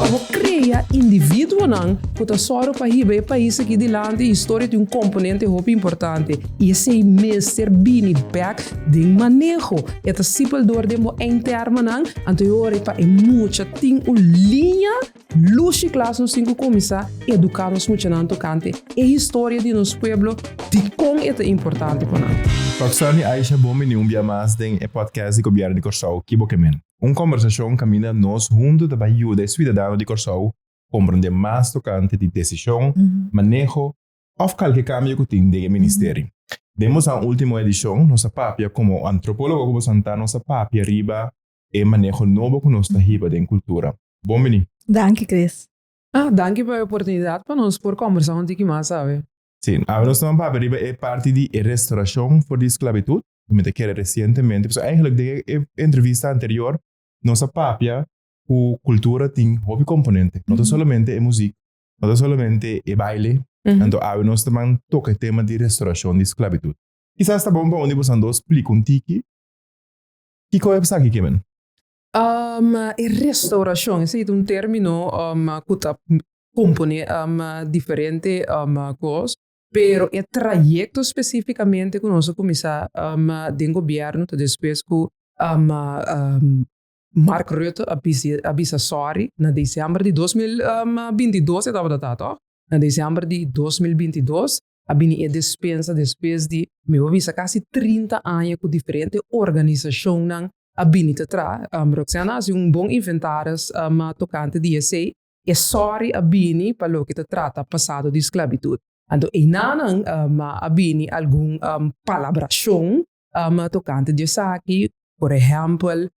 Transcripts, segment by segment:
Pa bo krea individuonan ku ta sòru pa hiba e pais aki dilanti, historia tin un komponente hopi importante i esei mester bini bèk den maneho. E ta sipel dor den bo eindtermennan, anto e ora pa e mucha tin un liña lushi klas nos tin ku kuminsá eduká nos muchanan tokante e historia di nos pueblo, dikon e ta importante pa nan. Roxanne i Aisha bon bini un bia mas den e podcast di Gobièrnu di Kòrsou, Ki Bo Ke Men? Un kòmbersashon kaminda nos huntu ta bai yuda e suidadano di Kòrsou komprondé mas tokante di desishon, maneho òf kalke kambio ku tin den e ministeri. Den bosan último edishon nos a papia komo antropólogo ku bosan ta nos a papia riba e maneho nobo ku nos ta hiba den kultura. Bon bini! Danki Chris. Ah, danki pa e oportunidat pa nos por kòmbersá un tiki mas awe. Sí, awe nos ta papia riba e parti di e restaurashon for di sklabitut. Mi ta kere resientemente, pasobra eigenlijk den e entrevista anterior nos a papia ku kultura tin hopi komponente. No ta solamente e muzik, no ta solamente e baile. Anto awe nos ta ban toka e tema di restaurashon di sklabitut. Kisas ta bon pa un di boso dos splika un tiki kiko e esaki ke men. E restaurashon, esei ta un término ku ta komponé diferente kos. Pero e trayecto specificamente cu nos a cuminsa den gobierno ta despues cu Mark Rutte a bisa sorry na december di 2022 e tabata ta toch? Na december di 2022 a bini e despensa despues di mi por bisa casi 30 aña cu diferente organisacionnan a bini ta traha. Roxanne a haci un bon inventaris tocante di esey. E sorry a bini pa loke ta trata pasado di sklabitut. Anto einanan a bini algun palabrashon tokante di esaki. Por ehèmpel,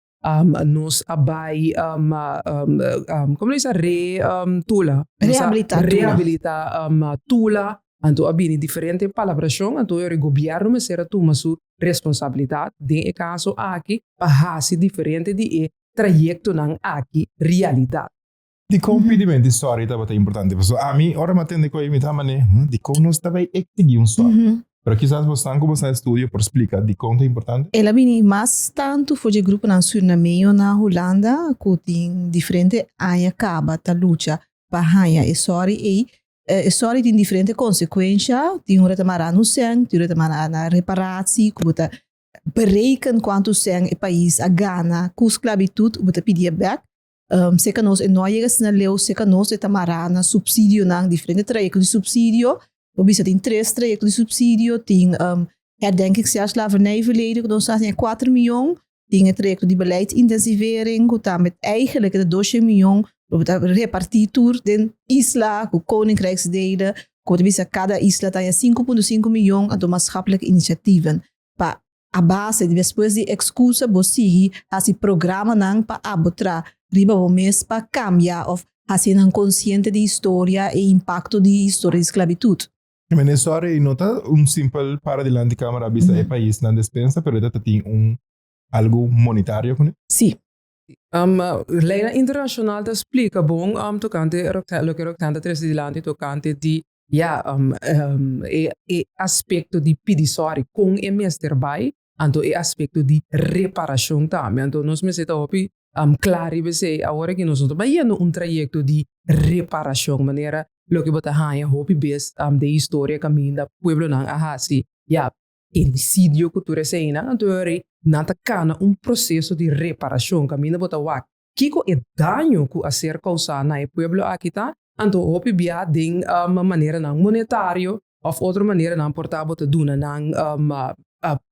nos a bai, komo lo bisa, re tula. Rehabilitá tula. Rehabilitá tula. Anto a bini diferente palabrashon. Anto e gobièrnu mester a tuma su responsabilidat den e kaso aki pa hasi diferente di e trayektonan aki realidat. Dikon pidiment di sorry tabata importante? Pasobra ami ora mi a tende ku mi ta manera, dikon nos ta bai eksigí un sorry? Pero kisas bosnan ku boso estudio por splika dikon ta importante? El a bini mas tantu for dje gruponan surinameño na Hulanda ku tin diferente aña kaba ta lucha pa haña e sorry ei. E sorry tin diferente konsekuensha, tin ora ta mara na un sèn, tin ora ta mara na reparatie ku bo ta bereken kuantu sèn e pais a gana ku sklabitut, bo ta pidi e bèk. Seka nos e no a yega asina leu, seka nos e ta mará na supsidionan, diferente trayekto di supsidio. Bo bisa tin tres trayekto di supsidio, tin herdenkingsjaar slavernijverleden ku nos a hasi kuater mion, tin e trayekto di beleidsintensivering ku tambe eigenlijk e ta doshen mion, bo ta repartí tur den isla ku koninkrijksdelen, ku bo ta bisa kada isla ta haña 5.5 mion, anto maatschappelijke initiatieven pa A base di despues di excusa bo sigui haci programanan pa abo tra riba bo mes pa cambia of haci nan consciente di historia e impacto di historia di sclavitud. Meneer sorry, no ta un simpel para dilanti camera bisa e pais nan despensa, pero e ta tin un algo monetario cune? Si. Leynan internacional ta splica bon tocante loke Roxanne ta trece dilanti tocante di ya e aspecto di pidi sorry con e mester bay, anto e aspecto di reparacion tambe. Anto nos mester ta hopi cla riba esey awor aki nos no ta bayendo un trayecto di reparacion manera loke bo ta haya hopi bes den historia caminda pueblonan a haci ya Genocidio ku tur eseinan, anto e rei nan ta kana un proseso di reparashon kaminda bo ta wak kiko e daño ku a ser kousá na e pueblo aki ta, anto hopi bia den maneranan monetario òf otro maneranan por ta bo ta duna nan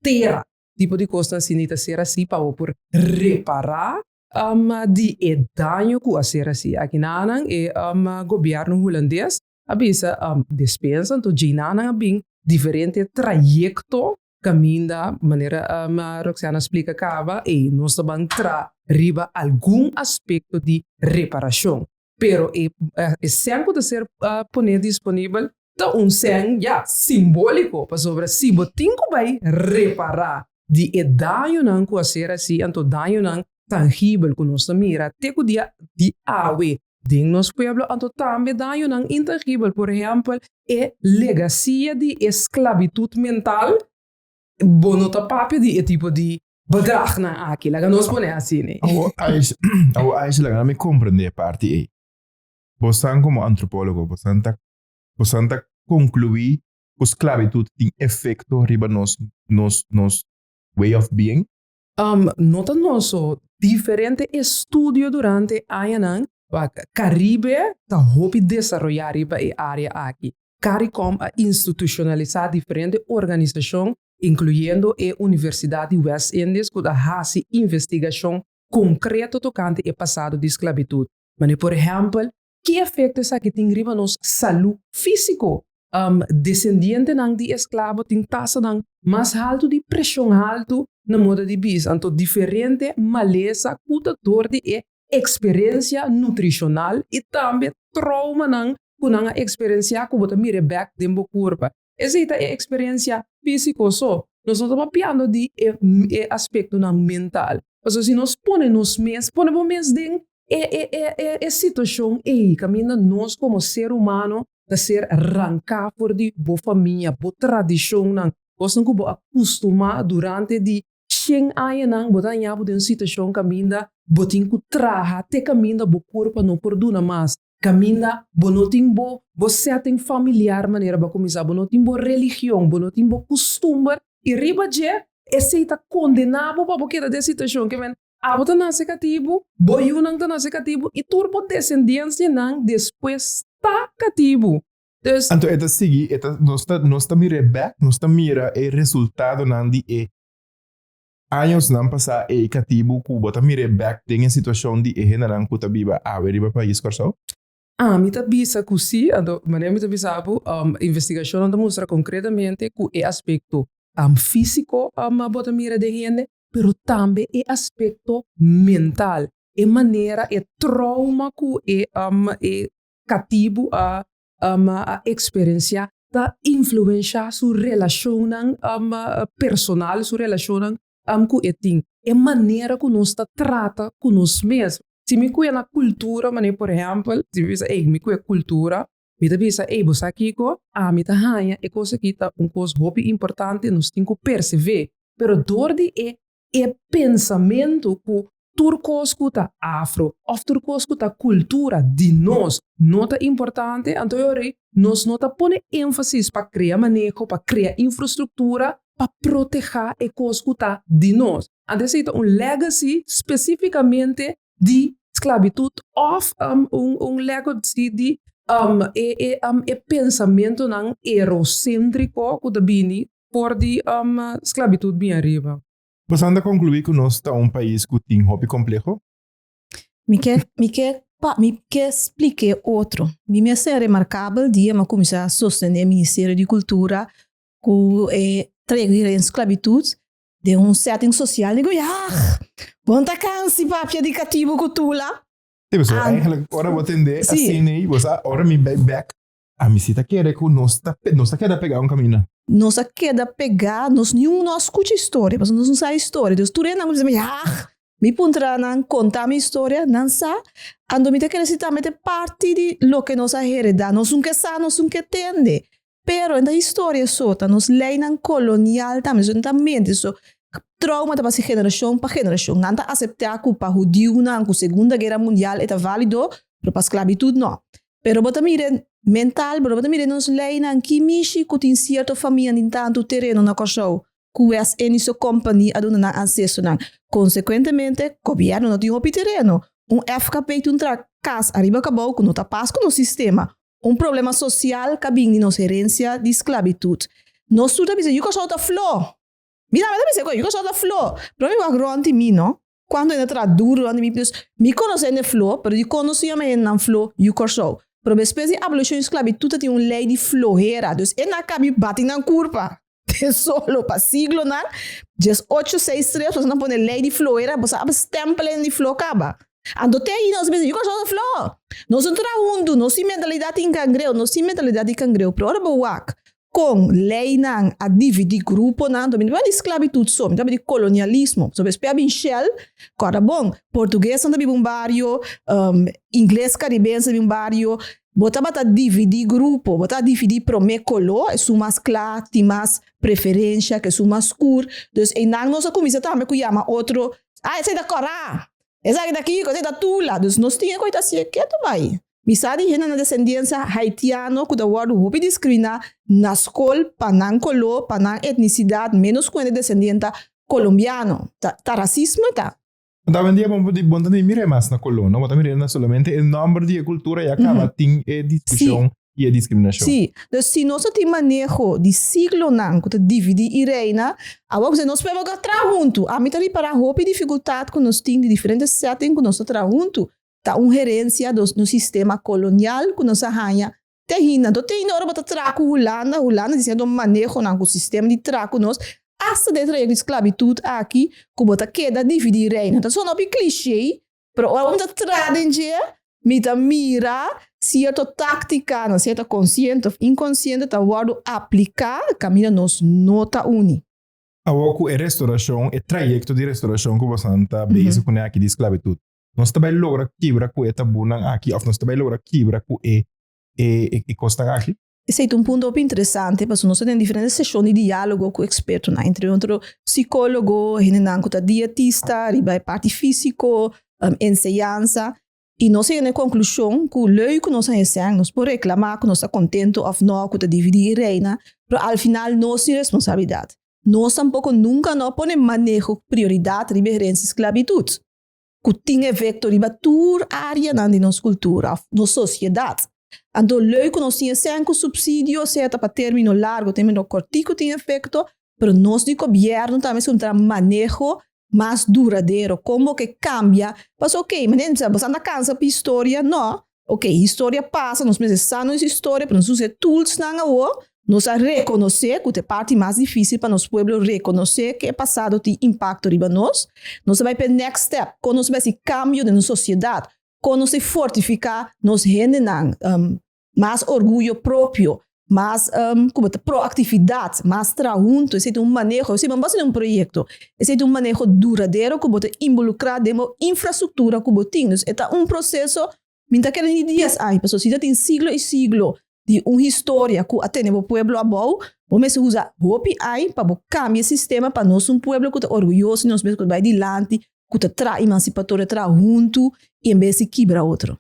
tera, tipo di kosnan asina ta ser así pa bo por repará di e daño ku a ser así. Akinanan e gobièrnu hulandes a bisa despensa, anto djinanan a bin diferente trayekto kaminda manera Roxana a splika kaba ey nos ta ban tra riba algun aspekto di reparashon pero e sèn ku ta ser pone disponibel ta un sèn ya simboliko pasobra si bo tin ku bai repará di e dañonan ku a ser hasi anto dañonan tangibel ku nos ta mira te ku dia di awe Den nos pueblo anto tambe dañonan intangibel, por ehempel e legacia di e sclavitud mental, bo no ta papia di e tipo di bedragnan aki, laga nos pone asina. Awo Aisha, awo Aisha laga mi comprende e parti ei. Bosan komo antropólogo, bosan ta bosan ta konkluí ku sklabitut tin efekto riba nos nos nos way of being? No ta nos so, diferente estudio durante añanan wak Caribe ta hopi desaroyá riba e área aki. Caricom a institushonalisá diferente organisashon, inkluyendo e Universidat di West Indies ku ta hasi investigashon konkreto tokante e pasado di sklabitut. Manera por ehèmpel, ki efekto esaki tin riba nos salú físiko? Desendientenan di esklabo tin tasanan mas haltu di preshon haltu na moda di bisa, anto diferente malesa ku ta dor di e eksperensia nutrishonal i tambe troumanan ku nan a eksperensiá ku bo ta mira bèk den bo kurpa. Esei ta e eksperensia físiko so. Nos no ta papiando di e e aspektonan mental. Pasobra si nos pone nos mes, pone bo mes den e e e e e situashon ei kaminda nos komo ser humano ta ser ranká for di bo famia, bo tradishonnan, kosnan ku bo a kustumá durante di shen añanan, bo ta haña bo den un situashon kaminda bo tin ku traha te kaminda bo kurpa no por duna mas. Kaminda bo no tin bo bo setting familiar manera bo a kuminsá, bo no tin bo religion, bo no tin bo kustumber i riba dje esei ta kondená bo pa bo keda den situashon ke men abo ta nase katibu, bo yunan ta nase katibu i tur bo desendiensianan despues ta katibu. Dus. Anto e ta sigui, e ta nos ta nos ta mir'é bèk, nos ta mira e resultadonan di e Añosnan pasá ei katibu ku bo ta mir'é bèk den e situashon di e hendenan ku ta biba awe riba pais Kòrsou? Ami ta bisa ku sí, anto manera mi ta bisa bo, investigashonnan ta mustra konkretamente ku e aspekto físiko bo ta mira den hende, pero tambe e aspekto mental, e manera, e trouma ku e e katibu a a eksperensiá ta influenshá su relashonnan personal, su relashonnan ku e tin. E manera ku nos ta trata ku nos mes. Si mi kuya na kultura, manera por ehèmpel, si mi bisa ey mi kuya kultura, mi ta bisa ey bo sa kiko, ami ta haña e kos aki ta un kos hopi importante, nos tin ku persev'é. Pero dor di e e pensamentu ku tur kos ku ta afro òf tur kos ku ta kultura di nos no ta importante, anto e ora ei nos no ta pone énfasis pa krea maneho, pa krea infrastruktura pa protehá e kos ku ta di nos. Anto esei ta un legacy spesífikamente di sklabitut òf un legacy di e pensamentunan eroséntriko ku ta bini for di sklabitut bin ariba. Boso ta konkluí ku nos ta un pais ku tin hopi kompleho? Mi ke, mi ke pa, mi ke splik'é otro. Mi mester remarkabel dia mi a kuminsá sostené Ministerio di Kultura ku e trayekto di ren sklabitut den un setting sosial. Mi ku, yah! Bo no ta kansi papia di katibu ku tula? Sí, pasobra eigenlijk ora bo tende asina ei, bo sa ora mi bai bèk Ami si ta kere ku nos ta nos ta keda pegá un kaminda. Nos a keda pegá, nos niun no a skucha historia, pasobra nos no sa historia. Dus tur hendenan ku bisa mi, yah, mi puntra nan konta mi historia, nan sa. Anto mi ta kere si tambe ta parti di loke nos a heredá. Nos un ke sa, nos un ke tende. Pero e ta historia so, ta nos leinan kolonial tambe, so no ta mente. So trauma ta pasa generashon pa generashon. Nan ta aseptá ku pa hudiunan ku Segunda Guera Mundial e ta válido, pero pa sklabitut no. Pero bo ta mira mental, pero bo ta mira nos leinan ki mishi ku tin sierto famia tin tantu tereno na Kòrsou ku West Indische Company a duna nan ansestonan. Konsekuentemente, gobièrnu no tin hopi tereno. Un FKP tin un tra kas ariba kabou ku no ta pas ku nos sistema. Un problema sosial ka bin di nos herensia di sklabitut. Nos tur ta bisa yu Kòrsou ta flo. Mi tambe ta bisa ku yu Kòrsou ta flo. Pero mi wak rònt di mi no. Cuando hende traha duro rond di mi, dus mi conoce hende flo, pero di conoci yama hendenan flo yu Corsou. Pero despues di abolicion di sclavitud ta tin un ley di flohera, dus e na cabi bati nan curpa den solo pa siglonan, djes ocho seis tres boso nan pone ley di flohera, boso a stempel hende di flo caba. Anto te ayi nos a bisa yu Corsou ta flo! Nos no traha hunto, nos tin mentalidad di cangreu, nos tin mentalidad di cangreu, pero ora bo wak Kon leinan a dividí gruponan, anto mi no ta papia di sklabitut so, mi ta papia di kolonialismo. Pasobra despues a bin Shell, kòrda bon, portuguesnan ta biba un bario, ingles karibense ta biba un bario, bo tabata dividí grupo, bo ta dividí promé koló, esun mas kla tin mas preferensha ku esun mas skur, dus einan nos a kuminsá tambe ku yama otro, ah esei ta kòrá, esaki ta kiko, esei ta tula, dus nos tin e koitasié ketu bai. Mi sa di hende na desendiensia haitiano ku ta wòrdu hopi diskriminá na skol pa nan koló, pa nan etnisidat, ménos ku hende desendienta kolombiano. Ta ta rasismo ta. Anto awendia bo bo ta mira e mas na koló, no? Bo ta mira na solamente e nòmber di e kultura ya kaba tin e diskushon i e diskriminashon. Sí. Dus si nos no tin maneho di siglonan ku ta dividí i reina, awor ku nos pueblo ka traha huntu. Ami ta ripará hopi difikultat ku nos tin di diferente setting ku nos ta traha huntu. Ta un herensia dos nos sistema kolonial ku nos a haña te hinda. Anto te hinda ora bo ta traha ku Hulanda, Hulanda di sierto manehonan ku sistema di traha ku nos, asta den trayekto di sklabitut aki ku bo ta keda dividí reina. Ta sona hopi klishé, pero ora bo ta traha den dje, mi ta mira sierto táktikanan, sea ta konsiente òf inkonsiente, ta wòrdu apliká kaminda nos no ta uni. Awor ku e restorashon, e trayekto di restorashon ku boso ta bezig kuné aki di sklabitut, Nos ta bai logra kibra ku e tabunan aki òf nos ta bai logra kibra ku e e kosnan aki? Esei ta un punto hopi interesante pasobra nos ta tene diferente seshon di diálogo ku ekspertonan, entre otro sikólogo, hendenan ku ta dietista riba e parti físiko, enseñansa, i nos a yega na e konklushon ku leu ku nos a hesèn nos por reklamá ku nos ta kontentu òf nò ku ta dividí i reina, pero al final nos tin responsabilidat. Nos tampoko nunka no a pone maneho prioridat riba e herensia sklabitut. ku tin efekto riba tur áreanan di nos kultura òf nos sosiedat. Anto leuk ku nos tin esei ku supsidio, sea ta pa término largu, término kòrtiku tin efekto, pero nos di gobièrnu tambe mester un maneho mas duradero, kon bo ke kambia, pasobra oke, manera mi bisa, bo ta kansa pa historia? No, Ok, historia pasa, nos mester sa nos historia, pero nos usa e toolsnan awor, nos a reconoce cu ta e parti mas dificil pa nos pueblo reconoce cu e pasado tin impacto riba nos, nos a bay pa e next step, con nos a bay haci cambio den nos sociedad, con nos ta fortifica nos hendenan, mas orguyo propio, mas como ta proactividad, mas traha hunto, esey ta un maneho, esey no basa den un proyecto, esey ta un maneho duradero cu bo ta involucra den bo infrastructura cu bo tin, dus e ta un proceso, mi ta kere ni dies aña, pasobra si ta tin siglo y siglo di un historia cu a tene bo pueblo abou, bo mester usa hopi aña pa bo cambia e sistema pa nos un pueblo cu ta orguyoso di nos mes, cu ta bay dilanti, ku ta traha emansipatorio traha huntu i en bes di kibra otro.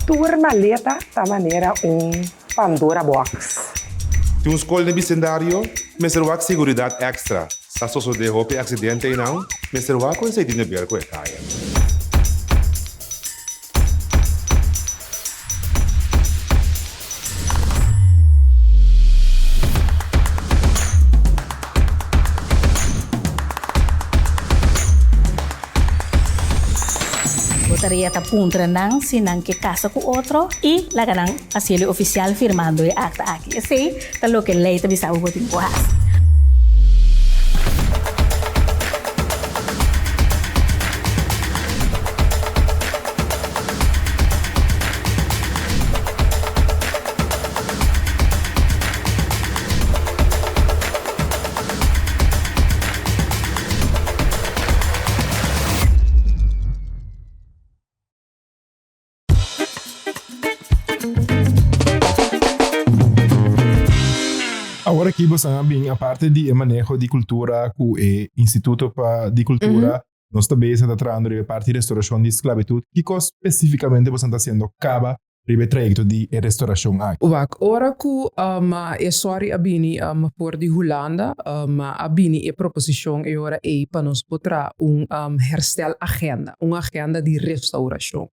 Tur maleta ta manera un Pandora box. Tin un skol den bisendario mester wak seguridat èkstra. Sa sosodé hopi aksidente einan, mester wak ku esei tin de ber ku e kaya. Bo tarea ta puntra nan si nan ke kasa ku otro i laga nan hasiel e ofisial firmando e akta aki. Esei ta loke lei ta bisa bo bo tin ku hasi. Awor aki boso a bin aparte di e maneho di kultura ku e Instituto pa di Kultura, nos ta bezig ta trahando riba e parti di restaurashon di sklabitut. Kiko spesifikamente boso ta hasiendo kaba riba e trayekto di e restaurashon aki? Wak, ora ku e sòri a bini for di Hulanda, a bini e proposishon e ora ei pa nos por traha un herstelagenda, un agenda di restaurashon.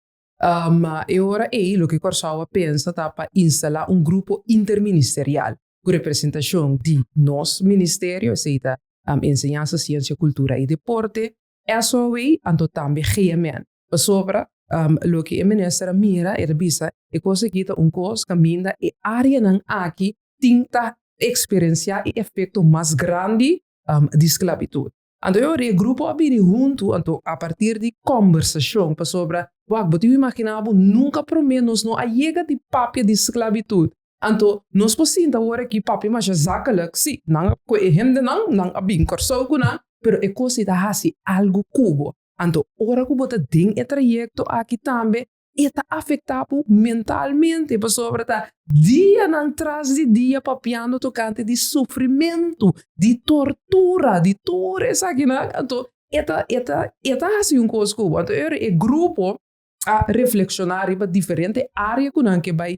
E ora ei loke Kòrsou a pensa ta pa instalá un grupo interministerial ku representashon di nos ministerio, esei ta Enseñansa, Siensia, Kultura i Deporte, SOW, anto tambe GMN. Pasobra loke e minister a mira, e ta bisa e kos aki ta un kos kaminda e áreanan aki tin ta eksperensiá e efekto mas grandi di sklabitut. Anto e ora e grupo a bini huntu, anto a partir di kòmbersashon, pasobra wak bo tin imaginá bo nunka promé nos no a yega di papia di sklabitut. Anto nos por sinta awor aki papia masha zakelijk, sí, nan a kohe e hendenan, nan a bin Kòrsou ku nan, pero e kos ei ta hasi algu ku bo. Anto ora ku bo ta den e trayekto aki tambe, e ta afektá bo mentalmente, pasobra ta dianan tras di dia papiando tokante di sufrimentu, di tortura, di tur esakinan. Anto e ta e ta e ta hasi un kos ku bo. Anto e ora e grupo a reflekshoná riba diferente área ku nan ke bai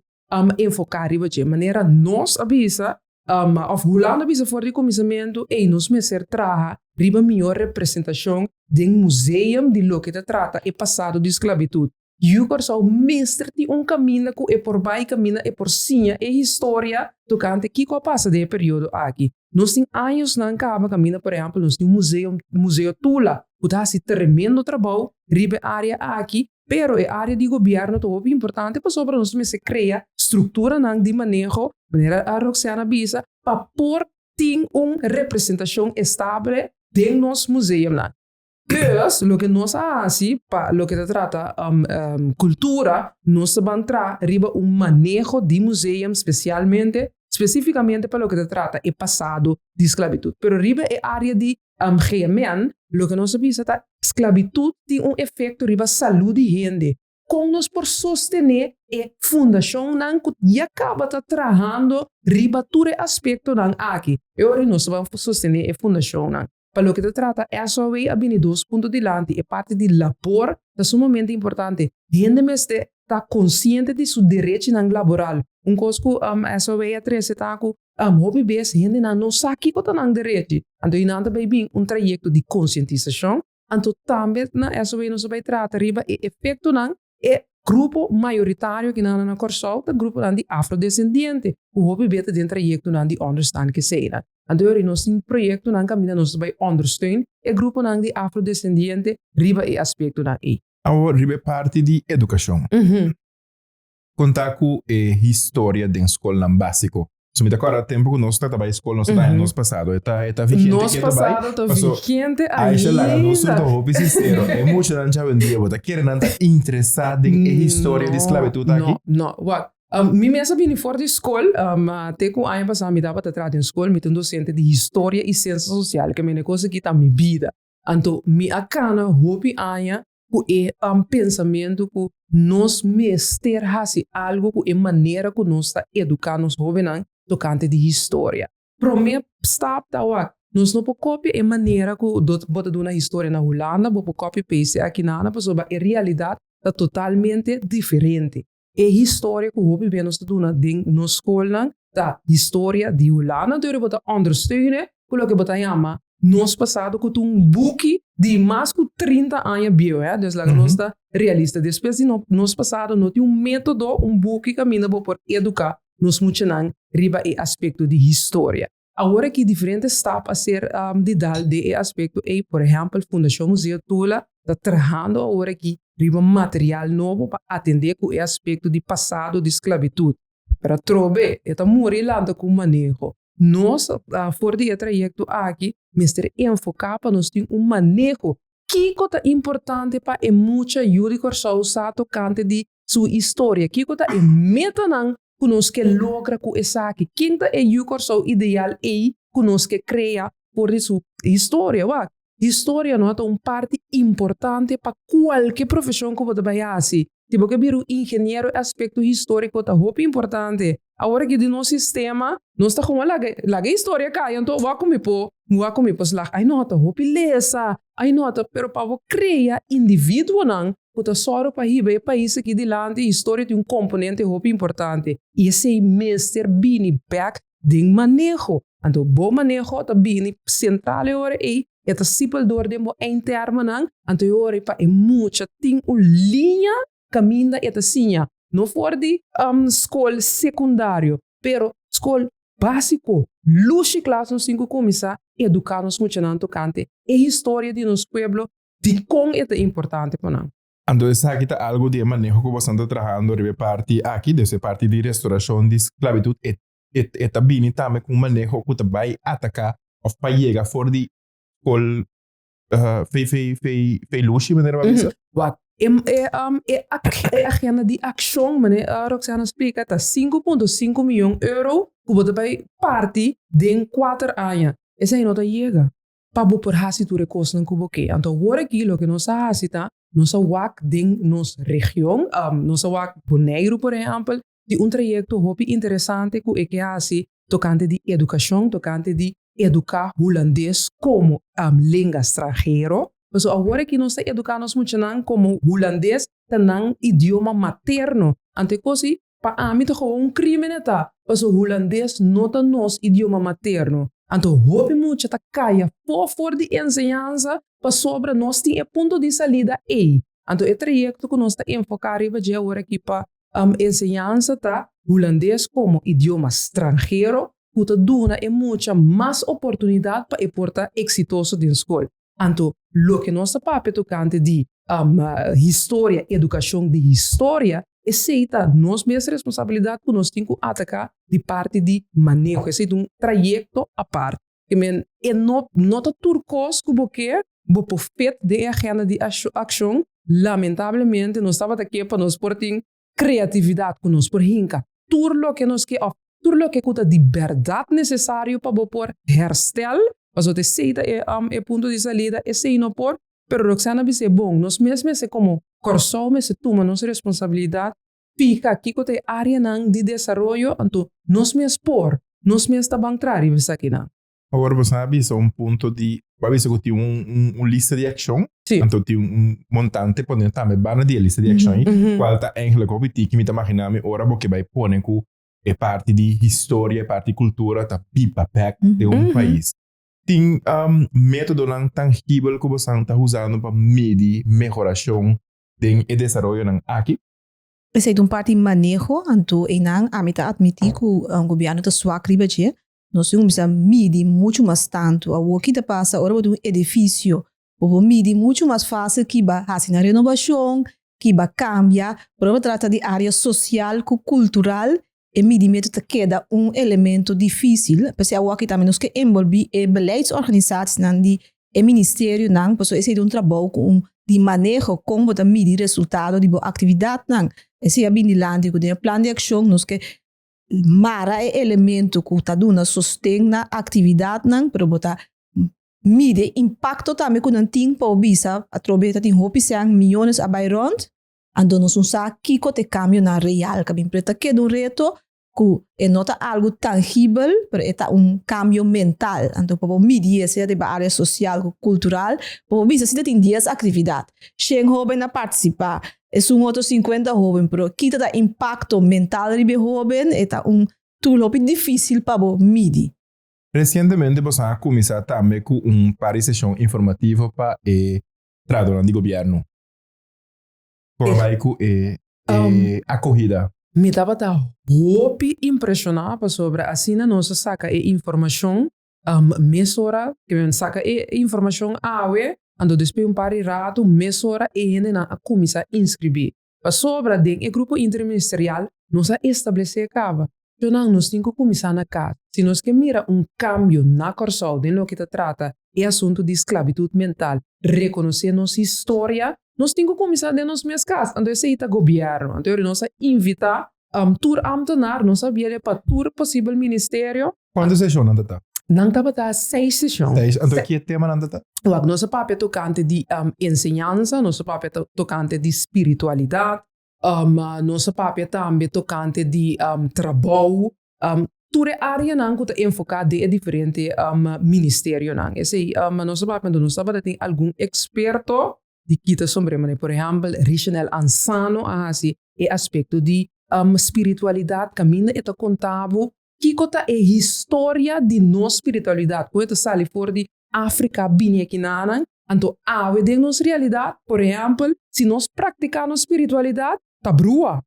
enfoká riba dje. Manera nos a bisa, òf Hulanda a bisa for di kuminsamentu, ey nos mester traha riba mihó representashon den museum di loke ta trata e pasado di sklabitut. Yu Kòrsou mester tin un kaminda ku e por bai, kaminda e por siña e historia tokante kiko a pasa den e periodo aki. Nos tin añosnan kaba kaminda por ehèmpel nos tin un museo, Museo Tula, ku ta hasi tremendo trabou riba e área aki, Pero e área di gobièrnu ta hopi importante pasobra nos mester krea strukturanan di maneho, manera Roxanne a bisa, pa por tin un representashon estable den nos museumnan. Dus, loke nos a hasi pa loke ta trata kultura, nos ta ban traha riba un maneho di museum spesialmente, spesifikamente pa loke ta trata e pasado di sklabitut. Pero riba e área di GMN, loke nos a bisa ta sklabitut tin un efekto riba salú di hende. Kon nos por sostené e fundashonnan ku ya kaba ta trahando riba tur e aspektonan aki? E ora nos ta ban sostené e fundashonnan. Pa loke ta trata SOAW a bini dos punto dilanti, e parti di labor ta sumamente importante. Hende mester ta konsiente di su derechinan laboral. Un kos ku SOAW a trese ta ku Hopi bes hendenan no sa kiko ta nan derechi, anto i nan ta bai bin un trayekto di konsientisashon, anto tambe na SOA nos ta bai trata riba e efektonan e grupo mayoritario ki nan na Kòrsou ta gruponan di afrodesendiente ku hopi bes ta den trayektonan di ònderstan keseinan. Anto yori nos tin proyektonan kaminda nos ta bai òndersteun e gruponan di afrodesendiente riba e aspektonan ei. Awor riba e parti di edukashon. Konta ku e historia den skolnan básiko. So mi ta kòrda tempu ku nos ta bai skol, nos ta haña nos pasado e ta e ta vigente Nos ke ta bai. pasado ta Paso vigente Aisha laga nos tur ainda. ta hopi sinsero. E muchanan djawendia bo ta kere nan ta interesá den e historia di No, sklabitut aki? no, no. Wak, mi mes a bini for di skol, te ku aña pasá mi tabata traha den skol, mi ta un dosente di historia i siensia sosial, ke mene kos aki ta mi bida. Anto mi a kana hopi aña ku e pensamentu ku nos mester hasi algu ku e manera ku nos ta eduká nos hóbennan tokante di historia. Promé stap ta wak, nos no por kopia e manera ku bo ta duna historia na Hulanda, bo por copy paste aki nada pasobra e realidat ta totalmente diferente. E historia ku hopi bia nos ta duna den nos skolnan ta historia di Hulanda, anto bo ta ondersteune ku loke bo ta yama nos pasado ku ta un buki di mas ku 30 aña bieu, hè, dus laga nos ta realista. Despues di nos pasado no tin un metodo, un buki kaminda bo por eduká nos muchanan riba e aspekto di historia. Awor aki diferente stap a ser di dal den e aspekto ei, por ehèmpel Fundashon Museo Tula ta trahando awor aki riba material nobo pa atendé ku e aspekto di pasado di sklabitut. Pero atrobe e ta muri lanta ku maneho. Nos for di e trayekto aki mester enfoká pa nos tin un maneho kiko ta importante pa e mucha yu di Kòrsou sa tokante di su historia, kiko ta e metanan ku nos ke logra ku esaki? Ken ta e yu Kòrsou ideal ei ku nos ke krea for di su historia? Wak, historia no ta un parti importante pa kualke profeshon ku bo ta bai hasi. Si bo ke bira un ingeniero e aspekto históriko ta hopi importante. Awor aki den nos sistema nos ta komo laga laga e historia kai anto wak ku mi por wak ku mi por slag. Ai no ta hopi lesa, ai no ta pero pa bo krea individuonan ku ta sòru pa hiba e pais aki dilanti, historia tin un komponente hopi importante i esei mester bini bèk den maneho. Anto bo maneho ta bini sentral e ora ei, e ta sipel dor den bo eindtermennan, anto e ora ei pa e mucha tin un liña kaminda e ta siña, no for di skol sekundario, pero skol básiko, lushi klas nos tin ku kuminsá eduká nos muchanan tokante e historia di nos pueblo. Dikon e ta importante pa nan? Anto esaki ta algu di e maneho ku boso ta trahando riba e parti aki, dus e parti di restorashon di sklabitut, e e ta bini tambe ku un maneho ku ta bai ataká òf pa yega for di skol. Fei fei fei fei lushi manera bo a bisa? Wak, e e um e e agenda di akshon manera Roxana a splika ta 5.5 miyon euro ku bo ta bai parti den kuater aña. Esei no ta yega pa bo por hasi tur e kosnan ku bo ke. Anto awor aki loke nos a hasi ta nos a wak den nos region, nos a wak Boneiru por ehèmpel, di un trayekto hopi interesante ku e ke hasi tokante di edukashon, tokante di eduká hulandes komo lenga stranhero. Pasobra awor aki nos ta eduká nos muchanan komo hulandes ta nan idioma materno. Anto e kos ei pa ami ta gewoon un krímen e ta, pasobra hulandes no ta nos idioma materno. Anto hopi mucha ta kai afó for di enseñansa pasobra nos tin e punto di salida ei. Anto e trayekto ku nos ta enfoká riba dje awor aki pa Enseñansa ta hulandes komo idioma stranhero ku ta duna e mucha mas oportunidat pa e por ta eksitoso den skol. Anto, loke nos ta papia tokante di historia, edukashon di historia, esei ta nos mes responsabilidat ku nos tin ku ataká di parti di maneho. Esei ta un trayekto apart. Ke men e no no ta tur kos ku bo ke bo por fit den e agenda di akshon. Lamentablemente nos tabata ke pa nos por tin kreatividat ku nos por hinka tur loke nos ke òf tur loke ku ta di bèrdat nesesario pa bo por herstel, pasobra esei ta e e punto di salida, esei no por. Pero Roxana a bis'é, bon, nos mes mester komo Kòrsou mester tuma nos responsabilidat Fija kiko ta e áreanan di desaroyo, anto nos mes por, nos mes ta ban traha riba esakinan. Awor bo sa bisa un punto di, bo a bisa ku tin un un lista di akshon, anto tin un montante pone tambe banda di e lista di akshon ei, kual ta eigenlijk hopi tiki, mi ta magina mi ora bo ke bai pone ku e parti di historia, e parti di kultura ta biba bek den un pais. Tin metodonan tangibel ku bosan ta usando pa midi mehorashon den e desaroyonan aki? Esei ta un parti maneho, anto einan ami ta atmití ku gobièrnu ta swak riba dje. Nos tin kuminsá midi muchu mas tantu. Awor ki ta pasa ora bo tin un edifisio, bo por midi muchu mas fásil kiba hasi nan renobashon, kiba kambia. Pero ora bo trata di área sosial ku kultural, e midimentu ta keda un elemento difísil. P'esei awor aki tambe nos ke enbolbí e beleidsorganisatiesnan di e ministerionan, pasobra esei ta un trabou ku un di maneho kon bo ta midi resultado di bo aktividatnan. Esei a bin dilanti ku den e plan di akshon nos ke mara e elemento ku ta duna sosten na aktividatnan, pero bo ta midi e impakto tambe ku nan tin pa bo bisa atrobe ta tin hopi sèn, miyones a bai rònt, anto nos no sa kiko ta e kambionan real ku a bin. Pero ta keda un reto ku e no ta algu tangibel, pero e ta un kambio mental. Anto pa bo midi esei riba área sosial ku kultural, pa bo bisa si ta tin dies aktividat, shen hóben a partisipá, esun otro sinkuenta hóben, pero kita ta impakto mental riba e hóben, e ta un tool hopi difísil pa bo midi. Resientemente boso a kuminsá tambe ku un par di seshon informativo pa e trahadónan di gobièrnu. Por bai ku e akohida. Mi tabata hopi impreshoná pasobra asina nos a saka e informashon mesora, ke men saka e informashon awe, anto despues un par di ratu mesora e hendenan a kuminsá inskribí. Pasobra den e grupo interministerial nos a establesé kaba Shonnan, nos tin ku kuminsá na kas. Si nos ke mira un kambio na Kòrsou den loke ta trata e asuntu di sklabitut mental, rekonosé nos historia, nos tin ku kuminsá den nos mes kas. Anto esei ta gobièrnu. Anto yori nos a invitá tur ámtenar, nos a biaha pa tur posibel ministerio. Kuantu seshon nan ta ta? Nan tabata seis seshon. Seis. Anto ki e tema nan ta ta? Wak, nos a papia tokante di enseñansa, nos a papia tokante di spiritualidat, Nos a papia tambe tokante di trabou, tur e areanan ku ta enfoká den e diferente ministerionan. Esei nos a papia, nos tabata tin algun eksperto di kita sombré, manera por ehèmpel Richenel Ansano a hasi e aspekto di spiritualidat kaminda e ta konta bo kiko ta e historia di nos spiritualidat, kon e ta sali for di Afrika bini akinanan, anto awe den nos realidat, por ehèmpel, si nos praktiká nos spiritualidat, ta brua.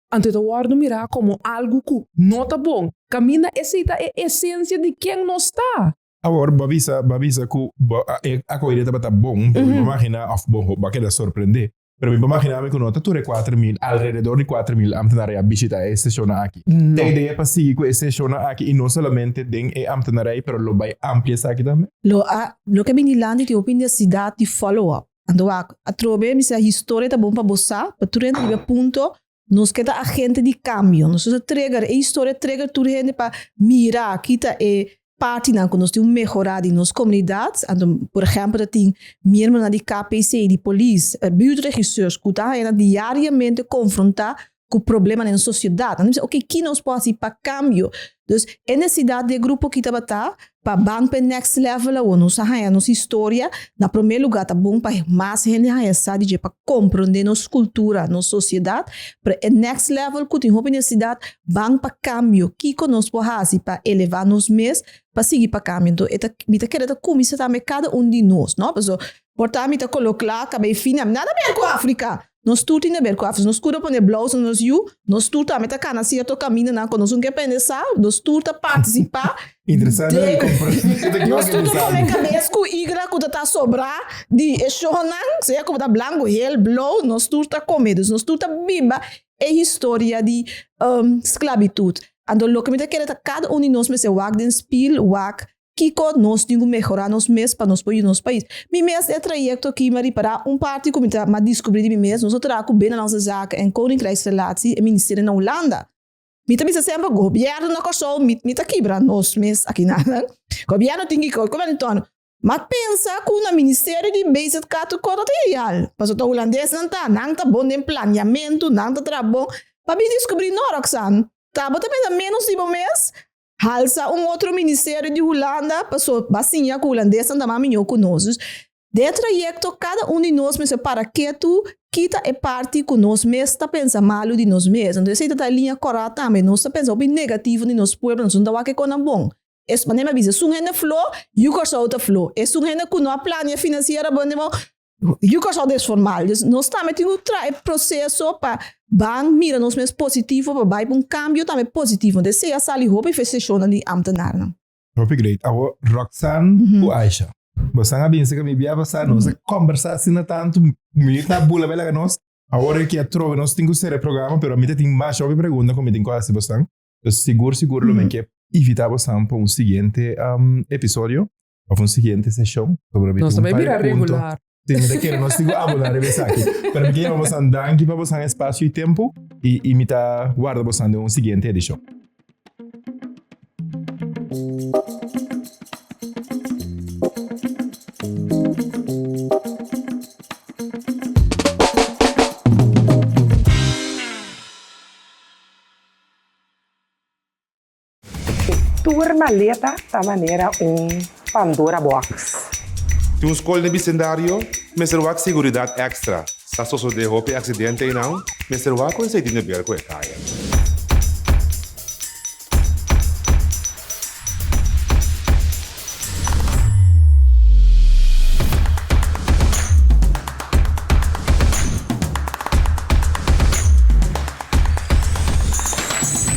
Anto e ta wòrdu mirá komo algu ku no ta bon, kaminda esei ta e esensia di ken nos ta. Awor, bo a bisa, bo a bisa ku bo a e akohida tabata bon, pero mi por imaginá òf bo bo a keda sorprendé. Pero mi por magina mi ku no ta tur e 4000, alrededor di 4000 ambtenaar a bishita e seshonnan aki. No. Ta idea pa sigui ku e seshonnan aki i no solamente den e ambtenarij, pero lo bai amplia esaki tambe? Lo a, loke bini lanti tin hopi nesesidat di follow up. Anto wak, atrobe mi sa historia ta bon pa bo sa, pa tur hende riba e punto, nos ke ta agente di kambio. Nos ta trigger, e historia trigger tur hende pa mira ki ta e partinan ku nos tin mehorá di nos komunidat. Anto, por ehèmpel, ta tin miembronan di KPC, di polis, buurtregisseurs ku ta haña nan diariamente konfrontá ku problemanan den sosiedat. Nan ta bisa, oke, ki nos por hasi pa kambio? Dus, e nesesidat di e grupo aki tabata pa ban pa e next level awor. Nos a haña nos historia, na promé lugá ta bon pa mas hende haña sa di dje pa komprondé nos kultura, nos sosiedat. Pero e next level ku tin hopi nesesidat, ban pa kambio. Kiko nos por hasi pa elevá nos mes pa sigui pa kambio? Enton, e ta, mi ta kere ta kuminsá tambe kada un di nos, no? Pasobra por ta mi ta kolo kla, kabei fini, ami nada ber ku Afrika. Nos tur tin haber ku Afrika. Nos kur a pone blous na nos yu, nos tur tambe ta kana sierto kamindanan ku nos un ke pende sa, nos tur ta partisipá. Interesante den di Nos tur ta pone kabes ku igra ku ta ta sobrá di e shownan, sea ku bo ta blanku, hel, blou, nos tur ta kome. Dus nos tur ta biba e historia di sklabitut. Anto loke mi ta kere ta kada un di nos mester wak den spil, wak Kiko nos tin ku mehorá nos mes pa nos por yuda nos pais? Mi mes e trayekto aki mi a ripará un parti ku mi ta m'a diskubrí di mi mes, nos a traha ku Binnenlandse Zaken en Koninkrijksrelatie, e ministerio na Hulanda. Mi ta bisa semper gobièrnu na Kòrsou mi mi ta kibra nos mes aki nan. Gobièrnu tin kiko, komo anto? M'a pensa ku na ministerio di BZK tur kos no ta ideal, pasobra ta hulandesnan ta, nan ta bon den planiamentu, nan ta traha bon. Pa mi diskubrí no, Roxanne, tabata pensa ménos di bo mes. Halsa un otro ministerio di Hulanda paso ba siña ku hulandesnan ta mas mihó ku nos. Dus den e trayekto kada un di nos mester para ketu kita e parti ku nos mes ta pensa malu di nos mes. Anto esei ta ta e liña kòrá tambe. Nos ta pensa hopi negativo di nos pueblo, nos no ta wak e konan bon. Es manera mi a bisa, esun hende flo, yu Kòrsou ta flo. Esun hende ku no a plania finansiera bon den bo, Yu Kòrsou desformal. Dus nos tambe tin ku traha e proseso pa ban mira nos mes positivo pa bai pa un kambio tambe positivo. Entonces esei a sali hopi fe seshonnan di ambtenarnan. Hopi great. Awor Roxanne ku Aisha, bosan a binse ku mi bia pasá nos a kòmbersá asina tantu, mi ta bula bai laga nos. Awor e ke atrobe nos tin ku sera e programa pero mi ta tin masha hopi pregunta ku mi tin ku hasi bosan. Dus sigur sigur lo mi ke invitá bosan pa un siguiente episodio. Of un siguiente seshon sobre mi Nos tin un ta par bira di punto. regular. Sí, mi ta kere nos sigo aboná riba esaki. Pero mi ke yama bosan danki pa bosan espacio y tempo y, y mi ta warda bosan den un siguiente edishon. Tur maleta ta manera un Pandora box. Tin un skol den bisendario mester wak seguridat èkstra. Sa sosodé hopi aksidente einan, mester wak ku esei tin de ber ku e kaya.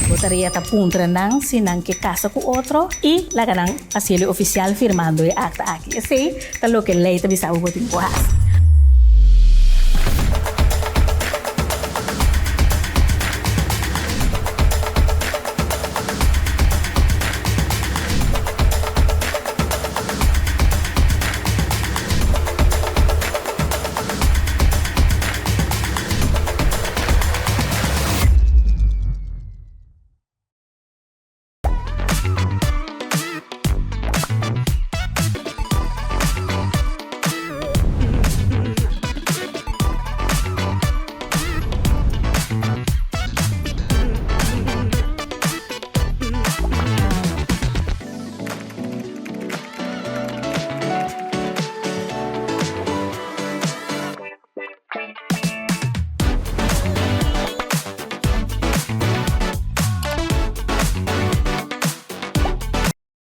Bo tarea ta puntra nan si nan ke kasa ku otro i laga nan hasiel e ofisial firmando e akta aki. Esei ta loke lei ta bisa bo bo tin ku hasi.